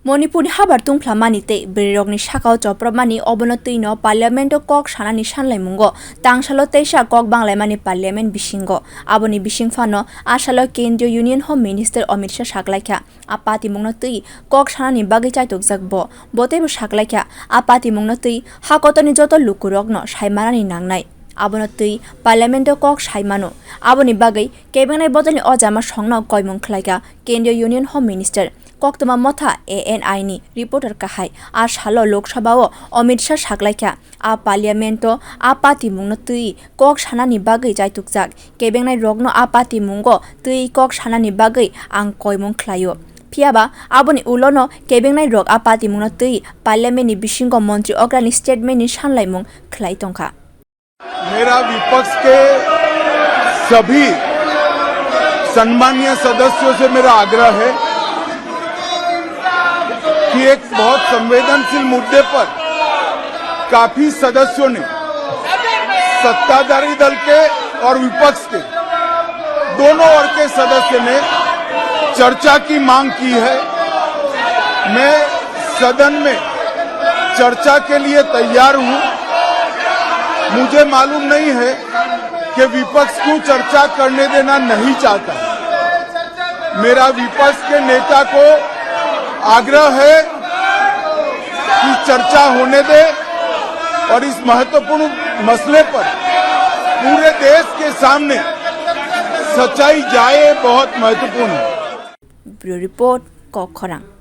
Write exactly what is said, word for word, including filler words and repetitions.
Manipurni habar tungphlamani tei bwrwirokni sakao chopropmani obono twino parliamento kok sanani sanlaimungo tangsalo teisa kok banglaimani parliament bisingo. Aboni bising phano a salo Kendriya Union Home Minister Amit Shah saklaikha, a patimungno twi kok sanani bagwi chaitukjak bo. Bo teibo saklaikha, a patimungno twi hakotorni joto lukurokno saimanani nangnai. Abono twi parliamento kok saimano. Aboni bagwi kebengnai bodolni o jama songno koimung khlaikha Kendriya Union Home Minister. Koktwma Motha A N I ni reporter kahai a salo Lok Sabha o Amit Shah saklaikha, a parliament o a patimungno twi kok sanani bagwi chaitukjak. Kebengnai rokno a patimungo twi kok sanani bagwi ang koimung khlaio. Phiyaba aboni ulono kebengnai rok a patimungno twi parliament ni bisingo montri okrani statement ni sanlaimung khlai tongkha. मेरा विपक्ष के सभी सम्मानीय सदस्यों से मेरा आग्रह है कि एक बहुत संवेदनशील मुद्दे पर काफी सदस्यों ने, सत्ताधारी दल के और विपक्ष के, दोनों ओर के सदस्य ने चर्चा की मांग की है। मैं सदन में चर्चा के लिए तैयार हूं। मुझे मालूम नहीं है कि विपक्ष क्यों चर्चा करने देना नहीं चाहता। मेरा विपक्ष के नेता को आग्रह है कि चर्चा होने दे और इस महत्वपूर्ण मसले पर पूरे देश के सामने सच्चाई जाए, बहुत महत्वपूर्ण है। Bureau Report, Kokkhorang.